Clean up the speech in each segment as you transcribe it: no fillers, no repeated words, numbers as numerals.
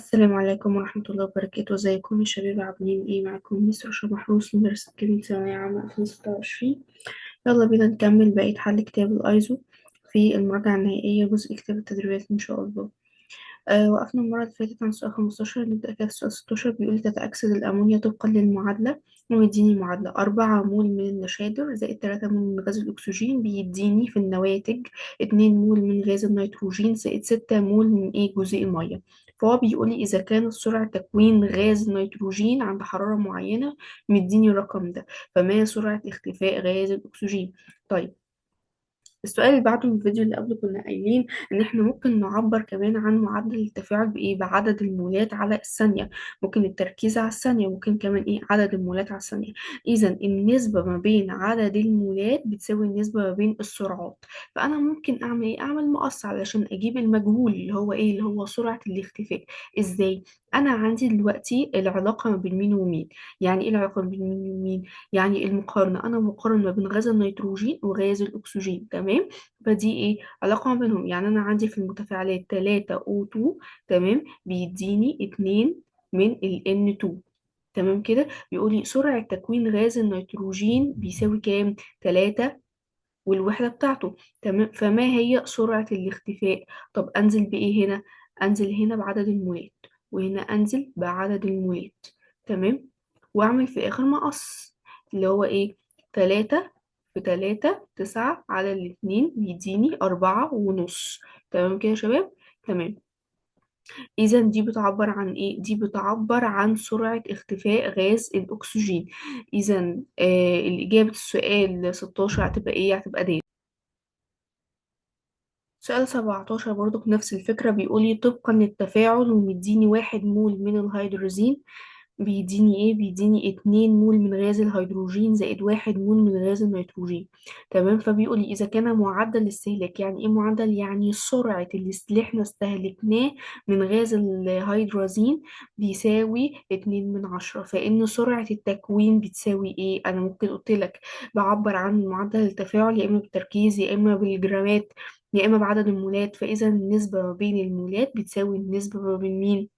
السلام عليكم ورحمة الله وبركاته. ازيكم يا شباب؟ عاملين ايه؟ معاكم ميس رشا محروس، مدرسة كريم ثانوية عامة 2026. يلا بينا نكمل بقية حل كتاب الايزو في المراجعة النهائية، جزء كتاب التدريبات ان شاء الله. وقفنا المرة اللي فاتت عن سؤال 15. نبدأ كده في سؤال 16. بيقول تتأكسد الأمونيا طبقا للمعادلة، ومديني معادلة 4 مول من النشادر زائد 3 مول من غاز الأكسجين بيديني في النواتج 2 مول من غاز النيتروجين زائد 6 مول من إيه جزيء المية. فهو بيقول لي إذا كان سرعة تكوين غاز النيتروجين عند حرارة معينة، مديني الرقم ده، فما سرعة اختفاء غاز الأكسجين؟ طيب، السؤال اللي بعده من الفيديو اللي قبله كنا قايلين ان احنا ممكن نعبر كمان عن معدل التفاعل بايه؟ بعدد المولات على الثانية. ممكن التركيز على الثانية، ممكن كمان ايه؟ عدد المولات على الثانية. اذا النسبة ما بين عدد المولات بتساوي النسبة ما بين السرعات. فانا ممكن اعمل ايه؟ اعمل مقص علشان اجيب المجهول اللي هو ايه؟ اللي هو سرعة الاختفاء. ازاي؟ انا عندي دلوقتي العلاقة ما بين مين ومين. يعني ايه العلاقة ما بين مين ومين؟ يعني المقارنة، أنا بقارن ما بين غاز النيتروجين وغاز الأكسجين، تمام؟ فدي إيه علاقة ما بينهم. يعني أنا عندي في المتفاعلات 3 O2، تمام، بيديني 2 من ال N2، تمام كده. بيقولي سرعة تكوين غاز النيتروجين بيساوي كام؟ 3 والوحدة بتاعته، تمام. فما هي سرعة الاختفاء؟ طب أنزل بإيه هنا؟ أنزل هنا بعدد المولات، وهنا أنزل بعدد المولات، تمام، وأعمل في آخر مقص اللي هو إيه؟ 3 في 3 9 على الاتنين بيديني 4.5. تمام كده يا شباب؟ تمام. إذا دي بتعبر عن إيه؟ دي بتعبر عن سرعة اختفاء غاز الأكسجين. إذا الإجابة السؤال 16 هتبقى إيه؟ هتبقى د. سؤال 17 برضو بنفس الفكرة، بيقولي طبقا للتفاعل ومديني 1 مول من الهيدروجين بيديني ايه؟ بيديني 2 مول من غاز الهيدروجين زائد 1 مول من غاز النيتروجين، تمام. فبيقولي اذا كان معدل الاستهلاك، يعني ايه معدل؟ يعني سرعة اللي احنا استهلكناه من غاز الهيدروجين بيساوي 2 من 10، فإن سرعة التكوين بتساوي ايه؟ انا ممكن قلت لك بعبر عن معدل التفاعل يا اما بالتركيز يا اما بالجرامات يا اما بعدد المولات. فاذا النسبة ما بين المولات بتساوي النسبة ما بين مين؟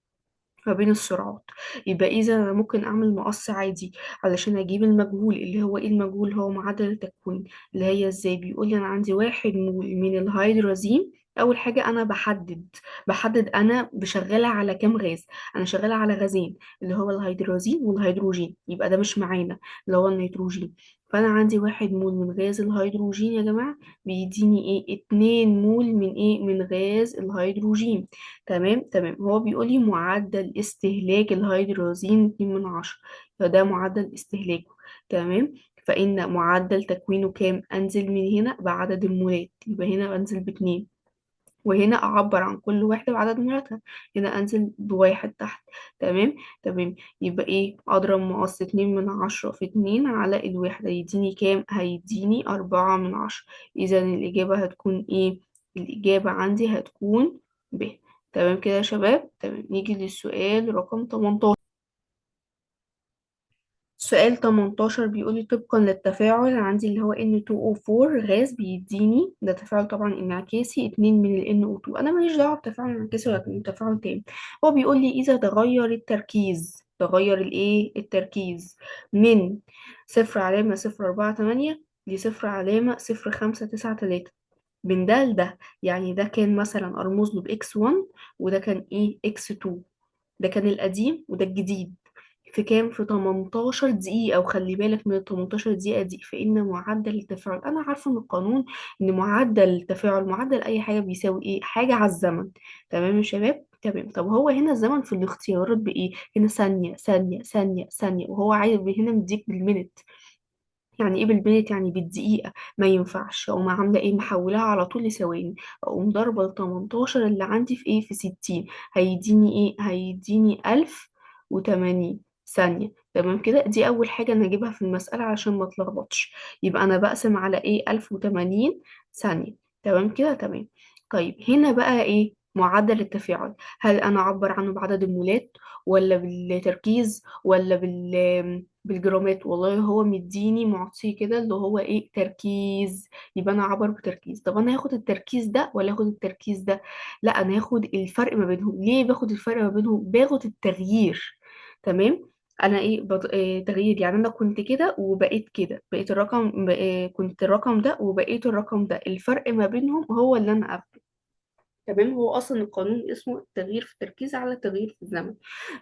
ما بين السرعات. يبقى اذا انا ممكن اعمل مقص عادي علشان اجيب المجهول اللي هو ايه؟ المجهول هو معدل التكوين، اللي هي ازاي؟ بيقول لي انا عندي 1 مول من الهيدروجين. اول حاجه انا بحدد انا بشغلها على كام غاز. انا شغاله على غازين اللي هو الهيدروجين والهيدروجين، يبقى ده مش معانا اللي هو النيتروجين. فانا عندي 1 مول من غاز الهيدروجين يا جماعه بيديني ايه؟ 2 مول من ايه؟ من غاز الهيدروجين، تمام تمام. هو بيقول لي معدل استهلاك الهيدروجين 2 من 10، فده معدل استهلاكه، تمام. فإن معدل تكوينه كام؟ أنزل من هنا بعدد المولات، يبقى هنا بنزل باتنين، وهنا أعبر عن كل واحدة بعدد مولاتها، هنا أنزل بواحد تحت، تمام تمام. يبقى إيه؟ أضرب مقص 2 من 10 في 2 على الوحدة يديني كام؟ هيديني 4 من 10. إذا الإجابة هتكون إيه؟ الإجابة عندي هتكون ب. تمام كده يا شباب؟ تمام. نيجي للسؤال رقم 18. سؤال 18 بيقولي طبقا للتفاعل عندي اللي هو N2O4 غاز بيديني، ده تفاعل طبعا انعكاسي، 2 من ال NO2. انا ماليش دعوه بتفاعل انعكاسي ولا تفاعل تاني. هو بيقول لي اذا تغير التركيز، تغير الايه؟ التركيز من 0.048 ل 0.0593، من ده لده، يعني ده كان مثلا ارمز له ب X 1 وده كان ايه؟ X 2، ده كان القديم وده الجديد. في كام؟ في 18 دقيقة. وخلي بالك من ال 18 دقيقة دي، فإن معدل التفاعل، أنا عارفة من القانون إن معدل التفاعل معدل أي حاجة بيساوي إيه؟ حاجة على الزمن. تمام يا شباب؟ تمام. طب هو هنا الزمن في الاختيارات بإيه؟ هنا ثانية ثانية ثانية ثانية، وهو عايز هنا مديك بال minute. يعني ايه بال minute؟ يعني بالدقيقة. ما ينفعش. اقوم عاملة ايه؟ محولها على طول لثواني، اقوم ضاربة ال 18 اللي عندي في ايه؟ في 60، هيديني ايه؟ هيديني 1080 ثانية. تمام كده. دي اول حاجة انا اجيبها في المسألة عشان ما اتلخبطش. يبقى انا بقسم على ايه؟ 1080 ثانية. تمام كده؟ تمام. طيب هنا بقى ايه معدل التفاعل؟ هل انا اعبر عنه بعدد المولات ولا بالتركيز ولا بالجرامات؟ والله هو مديني معطيه كده اللي هو ايه؟ تركيز. يبقى انا عبر بتركيز. طب انا هاخد التركيز ده ولا هاخد التركيز ده؟ لا، انا هاخد الفرق ما بينهم. ليه باخد الفرق ما بينهم؟ باخد التغيير. تمام. انا ايه إيه تغيير؟ يعني انا كنت كده وبقيت كده، بقيت الرقم إيه، كنت الرقم ده وبقيت الرقم ده، الفرق ما بينهم هو اللي انا اخده. تمام. هو اصلا القانون اسمه التغيير في التركيز على التغيير في الزمن.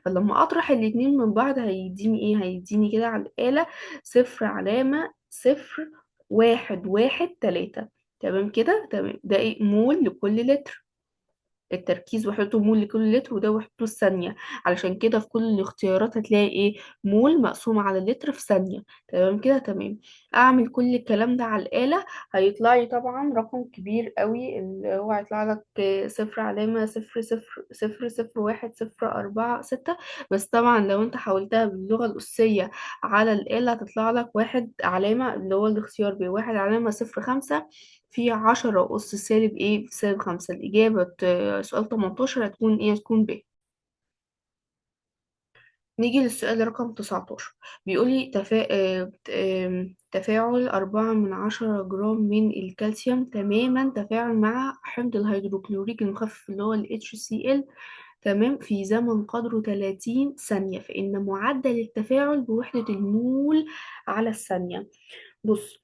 فلما اطرح الاتنين من بعض هيديني ايه؟ هيديني كده على الآلة 0.01113. تمام كده. تمام. ده ايه؟ مول لكل لتر. التركيز وحدته مول لكل لتر، وده وحدته الثانية. علشان كده في كل الاختيارات هتلاقي ايه؟ مول مقسوم على اللتر في ثانية. تمام كده. تمام. اعمل كل الكلام ده على الآلة، هيطلع لي طبعا رقم كبير قوي، اللي هو هيطلع لك 0.0000104 6. بس طبعا لو انت حولتها باللغة الأسية على الآلة هتطلع لك واحد علامة، اللي هو الاختيار ب 1.05 في 10 أس سالب ايه؟ سالب 5. الإجابة سؤال 18 هتكون ايه؟ هتكون ب. نيجي للسؤال رقم 19. بيقولي تفاعل 4 من 10 جرام من الكالسيوم تماما تفاعل مع حمض الهيدروكلوريك المخفف اللي هو ال HCl، تمام، في زمن قدره 30 ثانية، فإن معدل التفاعل بوحدة المول على الثانية. بص،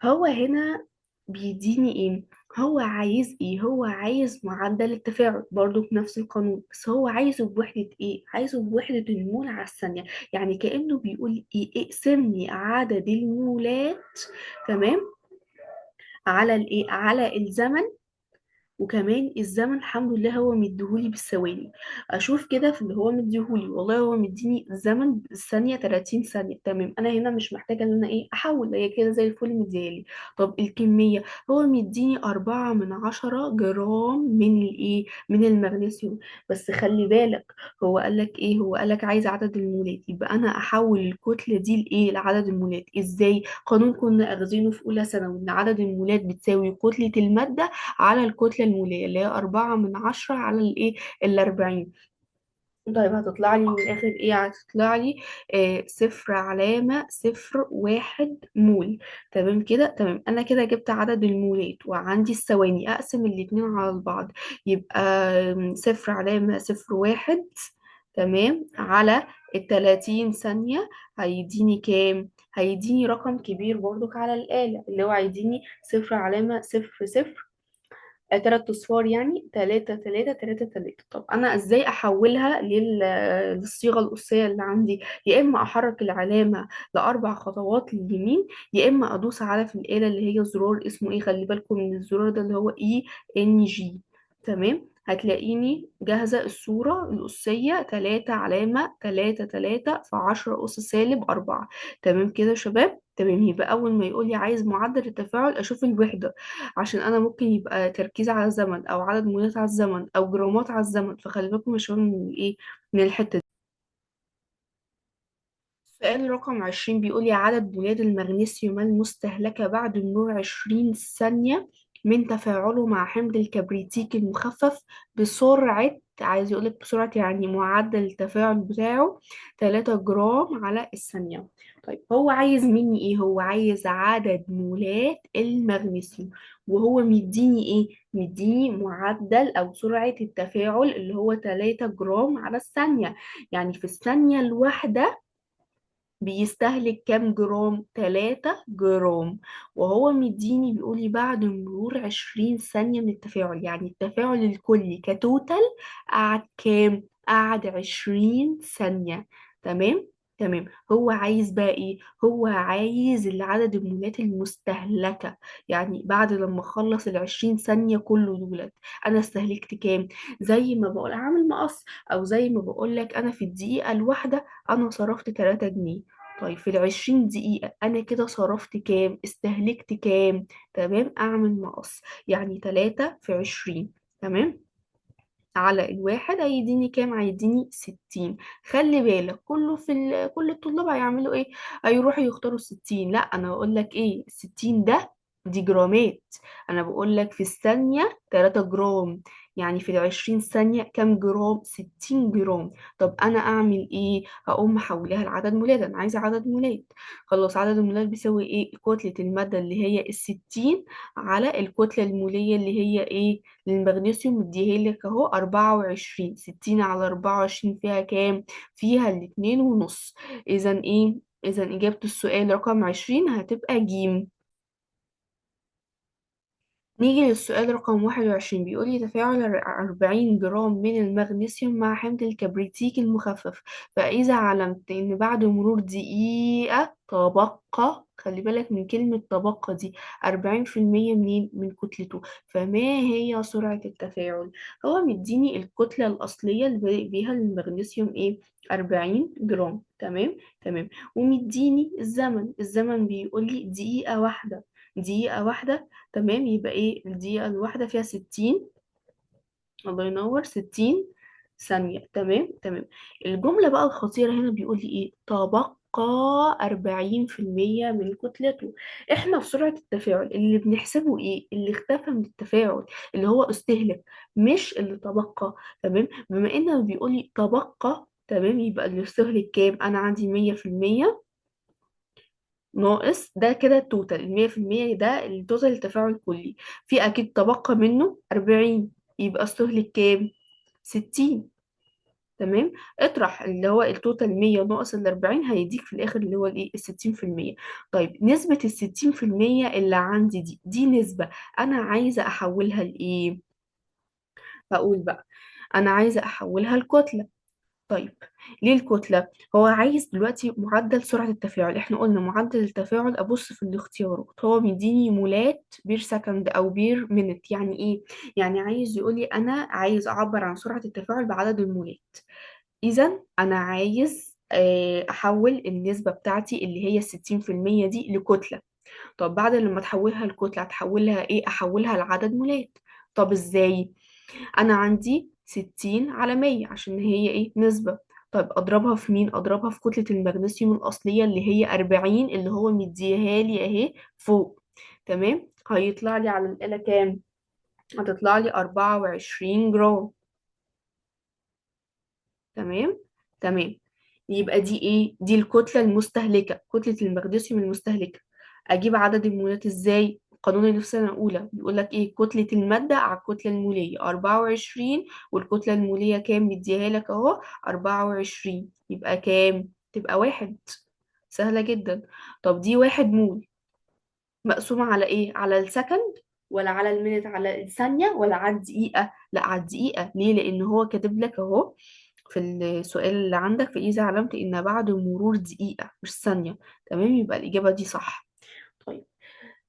هو هنا بيديني ايه؟ هو عايز ايه؟ هو عايز معدل التفاعل برضو بنفس القانون، بس هو عايزه بوحدة ايه؟ عايزه بوحدة المول على الثانية. يعني كأنه بيقول ايه؟ اقسمني عدد المولات، تمام، على الايه؟ على الزمن. وكمان الزمن الحمد لله هو مديهولي بالثواني. اشوف كده في اللي هو مديهولي، والله هو مديني الزمن بالثانيه 30 ثانيه. تمام. انا هنا مش محتاجه ان انا ايه احول، هي كده زي الفل مديالي. طب الكميه، هو مديني 4 من 10 جرام من الايه؟ من المغنيسيوم. بس خلي بالك، هو قالك ايه؟ هو قالك عايز عدد المولات، يبقى انا احول الكتله دي لايه؟ لعدد المولات. ازاي؟ قانون كنا اخذينه في اولى ثانوي، ان عدد المولات بتساوي كتله الماده على الكتلة المولية، اللي هي 4 من 10 على الإيه؟ 40. طيب هتطلع لي من الآخر إيه؟ هتطلع لي 0.01 مول. تمام كده. تمام. أنا كده جبت عدد المولات وعندي الثواني، أقسم الاتنين على بعض، يبقى 0.01، تمام، على 30 ثانية. هيديني كام؟ هيديني رقم كبير برضك على الآلة، اللي هو هيديني 0.00 3 اصفار، يعني 3 3 3 3. طب انا ازاي احولها للصيغه الاسيه اللي عندي؟ يا اما احرك العلامه لاربع خطوات لليمين، يا اما ادوس على في الاله اللي هي زرار اسمه ايه، خلي بالكم من الزرار ده اللي هو ENG. تمام. هتلاقيني جاهزة الصورة الأسية 3.33 في 10 أس سالب 4. تمام كده يا شباب. تمام. يبقى أول ما يقولي عايز معدل التفاعل أشوف الوحدة، عشان انا ممكن يبقى تركيز على الزمن او عدد مولات على الزمن او جرامات على الزمن، فخلي بالكم يا شباب من ايه؟ من الحته دي. سؤال رقم 20 بيقول لي عدد مولات المغنيسيوم المستهلكة بعد مرور 20 ثانية من تفاعله مع حمض الكبريتيك المخفف بسرعة، عايز يقولك بسرعة يعني معدل التفاعل بتاعه 3 جرام على الثانية. طيب هو عايز مني ايه؟ هو عايز عدد مولات المغنيسيوم، وهو مديني ايه؟ مديني معدل او سرعة التفاعل اللي هو 3 جرام على الثانية. يعني في الثانية الواحدة بيستهلك كام جرام؟ 3 جرام. وهو مديني بيقولي بعد مرور 20 ثانية من التفاعل، يعني التفاعل الكلي ك total قعد كام؟ قعد 20 ثانية. تمام؟ تمام. هو عايز بقى ايه؟ هو عايز العدد المولات المستهلكة، يعني بعد لما اخلص 20 ثانية كله دولت انا استهلكت كام؟ زي ما بقول عامل مقص، او زي ما بقول لك انا في الدقيقة الواحدة انا صرفت 3 جنيه. طيب في 20 دقيقة أنا كده صرفت كام؟ استهلكت كام؟ تمام. أعمل مقص، يعني 3 في 20، تمام، على الواحد هيديني كام؟ هيديني 60. خلي بالك كله في كل الطلاب هيعملوا ايه؟ هيروحوا يختاروا 60. لا، انا بقول لك ايه؟ 60 ده دي جرامات، انا بقول لك في الثانية 3 جرام، يعني في 20 ثانية كام جرام؟ 60 جرام. طب أنا أعمل إيه؟ هقوم محولها لعدد مولات، أنا عايزة عدد مولات. خلاص، عدد المولات بيساوي إيه؟ كتلة المادة اللي هي 60 على الكتلة المولية اللي هي إيه؟ للمغنيسيوم، مديها لك أهو 24. 60 على 24 فيها كام؟ فيها الاتنين ونص. إذا إيه؟ إذا إجابة السؤال رقم 20 هتبقى جيم. نيجي للسؤال رقم 21، بيقول لي تفاعل 40 جرام من المغنيسيوم مع حمض الكبريتيك المخفف، فإذا علمت إن بعد مرور دقيقة تبقى، خلي بالك من كلمة تبقى دي، 40% منين؟ من كتلته، فما هي سرعة التفاعل؟ هو مديني الكتلة الأصلية اللي بادئ بيها المغنيسيوم إيه؟ 40 جرام. تمام تمام. ومديني الزمن، الزمن بيقول لي دقيقة واحدة، دقيقة واحدة. تمام، يبقى ايه؟ الدقيقة الواحدة فيها 60، الله ينور، 60 ثانية. تمام تمام. الجملة بقى الخطيرة هنا بيقول لي ايه؟ تبقى 40% من كتلته. احنا في سرعة التفاعل اللي بنحسبه ايه؟ اللي اختفى من التفاعل، اللي هو استهلك، مش اللي تبقى. تمام، بما انه بيقول لي تبقى، تمام، يبقى اللي استهلك كام؟ انا عندي 100% ناقص ده كده ال total، 100% ده ال total التفاعل الكلي، في أكيد تبقى منه 40، يبقى استهلك كام؟ 60. تمام، اطرح اللي هو ال total 100 ناقص 40، هيديك في الآخر اللي هو الإيه؟ 60%. طيب نسبة 60% اللي عندي دي نسبة أنا عايزة أحولها لإيه؟ بقول بقى أنا عايزة أحولها لكتلة. طيب ليه الكتلة؟ هو عايز دلوقتي معدل سرعة التفاعل، احنا قلنا معدل التفاعل ابص في الاختيارات هو مديني مولات per second او per minute، يعني ايه؟ يعني عايز يقولي انا عايز اعبر عن سرعة التفاعل بعدد المولات. اذا انا عايز احول النسبة بتاعتي اللي هي 60% دي لكتلة. طب بعد لما تحولها لكتلة هتحولها ايه؟ احولها لعدد مولات. طب ازاي؟ انا عندي 60 على 100 عشان هي ايه؟ نسبة. طيب اضربها في مين؟ اضربها في كتلة المغنيسيوم الاصلية اللي هي 40 اللي هو مديها لي اهي فوق. تمام، هيطلع لي على الآلة كام؟ هتطلع لي 24 جرام. تمام تمام. يبقى دي ايه؟ دي الكتلة المستهلكة، كتلة المغنيسيوم المستهلكة. اجيب عدد المولات ازاي؟ قانون اللي في السنة الأولى بيقول لك ايه؟ كتلة المادة على الكتلة المولية 24، والكتلة المولية كام؟ مديها لك اهو 24، يبقى كام؟ تبقى 1. سهلة جدا. طب دي 1 مول مقسومة على ايه؟ على ال second ولا على ال minute؟ على الثانية ولا على الدقيقة؟ لا، على الدقيقة. ليه؟ لأن هو كاتب لك اهو في السؤال اللي عندك، فإذا علمت إن بعد مرور دقيقة مش ثانية. تمام، يبقى الإجابة دي صح. طيب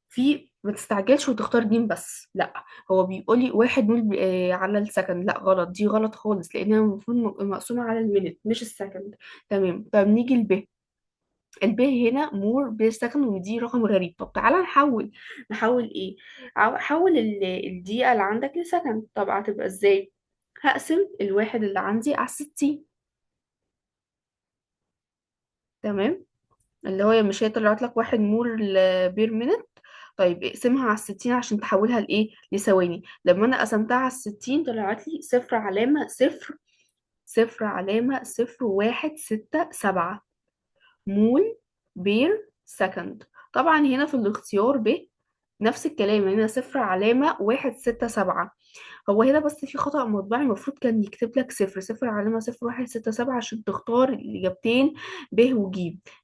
في ما تستعجلش وتختار جيم بس، لا، هو بيقول لي 1 مول على ال second، لا غلط، دي غلط خالص، لأنها المفروض مقسومة على ال minute مش ال second. تمام. طب نيجي لب، الب هنا mole per second، ودي رقم غريب. طب تعالى نحول، نحول ايه؟ حول الدقيقة اللي عندك ل second. طب هتبقى ازاي؟ هقسم الواحد اللي عندي على 60. تمام، اللي هو مش هي طلعت لك 1 mole per minute؟ طيب اقسمها على 60 عشان تحولها لايه؟ لثواني. لما انا قسمتها على 60 طلعت لي 0.0 0.0167 mole per second. طبعا هنا في الاختيار ب نفس الكلام، هنا 0.167. هو هنا بس في خطأ مطبعي، المفروض كان يكتب لك 0 0.0167 عشان تختار الإجابتين ب وج.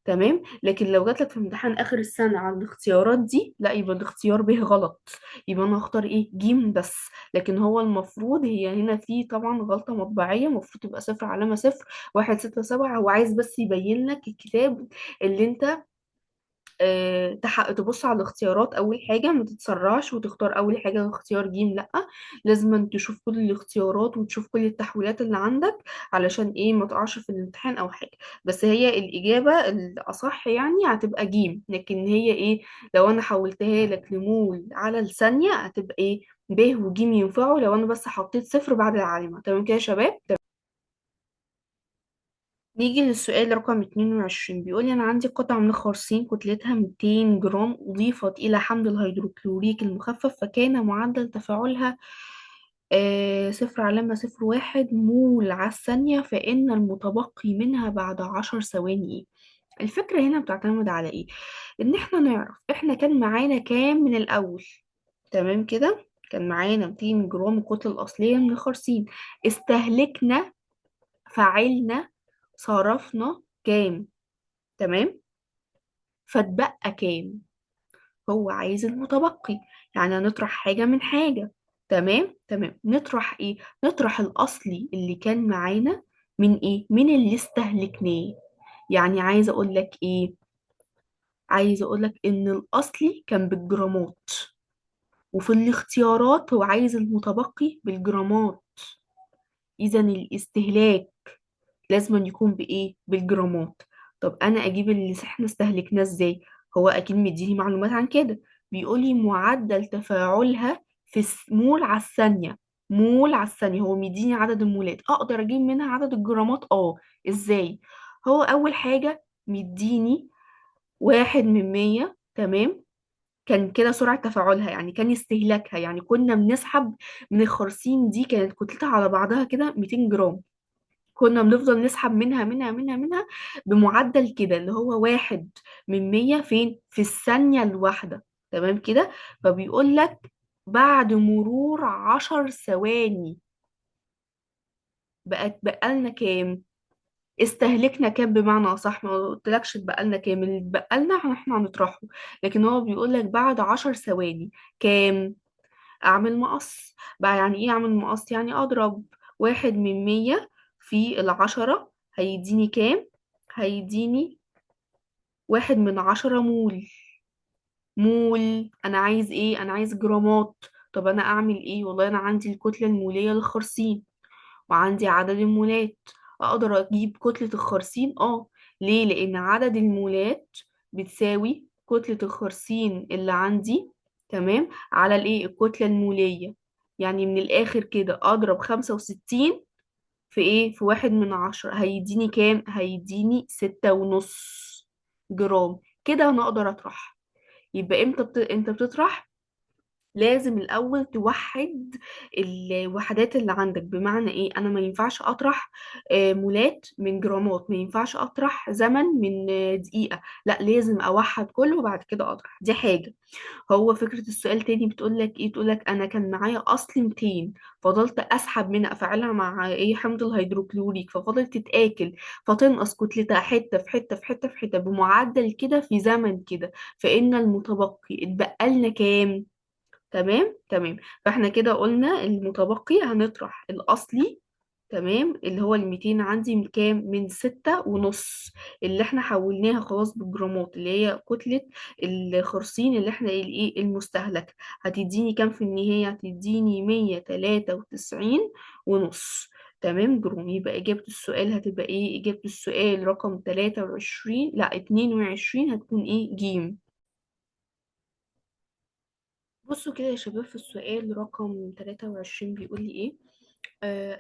تمام، لكن لو جاتلك في امتحان آخر السنة على الاختيارات دي، لا، يبقى الاختيار ب غلط، يبقى أنا هختار إيه؟ ج بس. لكن هو المفروض هي هنا في طبعا غلطة مطبعية، المفروض تبقى 0.0167. هو عايز بس يبين لك الكتاب اللي انت تبص على الاختيارات اول حاجه، ما تتسرعش وتختار اول حاجه اختيار جيم، لا، لازم تشوف كل الاختيارات وتشوف كل التحويلات اللي عندك علشان ايه؟ ما تقعش في الامتحان او حاجه. بس هي الاجابه الاصح يعني هتبقى جيم، لكن هي ايه؟ لو انا حولتها لك لمول على الثانيه هتبقى ايه؟ ب وجيم ينفعوا لو انا بس حطيت صفر بعد العلامه. تمام كده يا شباب؟ نيجي للسؤال رقم 22، بيقول لي أنا عندي قطعة من الخارصين كتلتها 200 جرام أضيفت إلى حمض الهيدروكلوريك المخفف، فكان معدل تفاعلها 0.01 مول على الثانية، فإن المتبقي منها بعد 10 ثواني ايه؟ الفكرة هنا بتعتمد على ايه؟ ان احنا نعرف احنا كان معانا كام من الأول. تمام كده، كان معانا 200 جرام الكتلة الأصلية من الخرسين، استهلكنا، فعلنا، صرفنا كام، تمام، فاتبقى كام. هو عايز المتبقي، يعني هنطرح حاجة من حاجة. تمام تمام، نطرح ايه؟ نطرح الأصلي اللي كان معانا من ايه؟ من اللي استهلكناه. يعني عايزة اقول لك ايه؟ عايزة اقول لك ان الأصلي كان بالجرامات، وفي الاختيارات هو عايز المتبقي بالجرامات، إذا الاستهلاك لازم يكون بإيه؟ بالجرامات. طب أنا أجيب اللي إحنا استهلكناه إزاي؟ هو أكيد مديني معلومات عن كده، بيقولي معدل تفاعلها في مول على الثانية. مول على الثانية، هو مديني عدد المولات، أقدر أجيب منها عدد الجرامات. إزاي؟ هو أول حاجة مديني 1 من 100، تمام، كان كده سرعة تفاعلها، يعني كان استهلاكها، يعني كنا بنسحب من الخرسين دي، كانت كتلتها على بعضها كده 200 جرام، كنا بنفضل نسحب منها منها منها منها بمعدل كده اللي هو 1 من 100 فين؟ في الثانية الواحدة. تمام كده، فبيقول لك بعد مرور 10 ثواني بقت بقالنا كام؟ استهلكنا كام، بمعنى اصح ما قلتلكش اتبقالنا كام، اللي اتبقالنا احنا هنطرحه، لكن هو بيقول لك بعد 10 ثواني كام. اعمل مقص بقى. يعني ايه اعمل مقص؟ يعني اضرب 1 من 100 في 10، هيديني كام؟ هيديني 1 من 10 مول. مول، انا عايز ايه؟ انا عايز جرامات. طب انا اعمل ايه؟ والله انا عندي الكتلة المولية للخرسين وعندي عدد المولات، اقدر اجيب كتلة الخرسين. ليه؟ لان عدد المولات بتساوي كتلة الخرسين اللي عندي، تمام، على الايه؟ الكتلة المولية. يعني من الاخر كده اضرب 65 في ايه؟ في 1 من 10، هيديني كام؟ هيديني 6.5 جرام. كده انا اقدر اطرح. يبقى امتى انت بتطرح؟ لازم الأول توحد الوحدات اللي عندك. بمعنى إيه؟ أنا ما ينفعش أطرح مولات من جرامات، ما ينفعش أطرح زمن من دقيقة، لا لازم أوحد كله وبعد كده أطرح. دي حاجة. هو فكرة السؤال تاني بتقول لك إيه؟ بتقول لك أنا كان معايا أصل 200، فضلت أسحب منها أفعلها مع إيه؟ حمض الهيدروكلوريك، ففضلت تتآكل، فتنقص كتلتها حتة في حتة في حتة في حتة بمعدل كده في زمن كده، فإن المتبقي اتبقى لنا كام؟ تمام تمام. فاحنا كده قلنا المتبقي هنطرح الأصلي، تمام، اللي هو 200 عندي من كام؟ من 6.5 اللي احنا حولناها خلاص بالجرامات، اللي هي كتلة الخرسين اللي احنا الايه المستهلك، هتديني كام في النهاية؟ هتديني 193.5، تمام، جرام. يبقى إجابة السؤال هتبقى ايه؟ إجابة السؤال رقم 23، لا 22، هتكون ايه؟ جيم. بصوا كده يا شباب، في السؤال رقم 23 بيقول لي ايه؟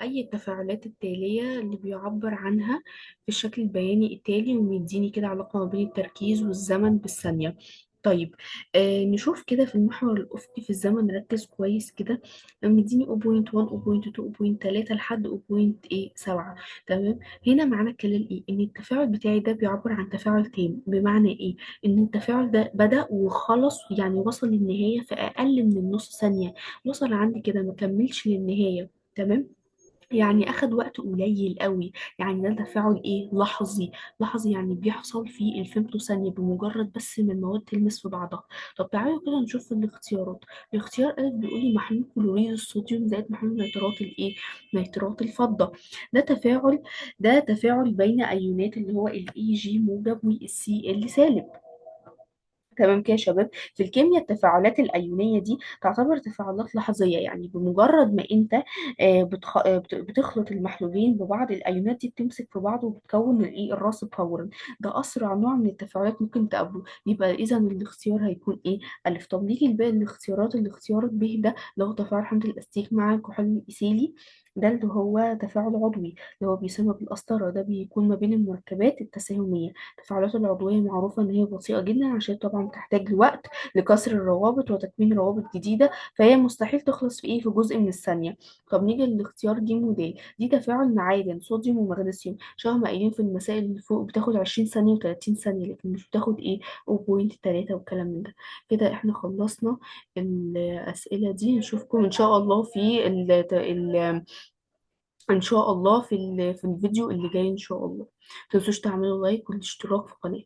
أي التفاعلات التالية اللي بيعبر عنها في الشكل البياني التالي، ومديني كده علاقة ما بين التركيز والزمن بالثانية. طيب نشوف كده في المحور الأفقي في الزمن، ركز كويس كده، مديني 0.1 0.2 0.3 لحد 0.7. تمام، هنا معنى الكلام ايه؟ ان التفاعل بتاعي ده بيعبر عن تفاعل تام. بمعنى ايه؟ ان التفاعل ده بدأ وخلص، يعني وصل للنهاية في أقل من النص ثانية، وصل عندي كده ما كملش للنهاية. تمام، يعني اخد وقت قليل قوي، يعني ده تفاعل ايه؟ لحظي. لحظي يعني بيحصل في الفيمتو ثانية، بمجرد بس ما المواد تلمس في بعضها. طب تعالوا كده نشوف الاختيارات. الاختيار ألف بيقول لي محلول كلوريد الصوديوم زائد محلول نيترات الايه؟ نيترات الفضة. ده تفاعل بين ايونات اللي هو الاي جي موجب والسي ال سالب. تمام كده يا شباب. في الكيمياء التفاعلات الأيونية دي تعتبر تفاعلات لحظية، يعني بمجرد ما انت بتخلط المحلولين ببعض، الأيونات دي بتمسك في بعض وبتكون الايه؟ الراسب فورا. ده أسرع نوع من التفاعلات ممكن تقابله. يبقى إذا الاختيار هيكون ايه؟ ألف. طب نيجي لباقي الاختيارات. الاختيار ب ده اللي هو تفاعل حمض الأستيك مع الكحول الإيثيلي، ده اللي هو تفاعل عضوي اللي هو بيسمى بالقسطرة، ده بيكون ما بين المركبات التساهمية. التفاعلات العضوية معروفة إن هي بطيئة جدا، عشان طبعا بتحتاج لوقت لكسر الروابط وتكوين روابط جديدة، فهي مستحيل تخلص في إيه، في جزء من الثانية. طب نيجي للاختيار ج ود، دي تفاعل معادن صوديوم ومغنيسيوم، شبه ما قايلين في المسائل اللي فوق، بتاخد 20 ثانية و30 ثانية، لكن مش بتاخد إيه 0.3 والكلام من ده. كده إحنا خلصنا الأسئلة دي، نشوفكم إن شاء الله في ال ال إن شاء الله في الفيديو اللي جاي إن شاء الله. متنسوش تعملوا لايك والاشتراك في القناة.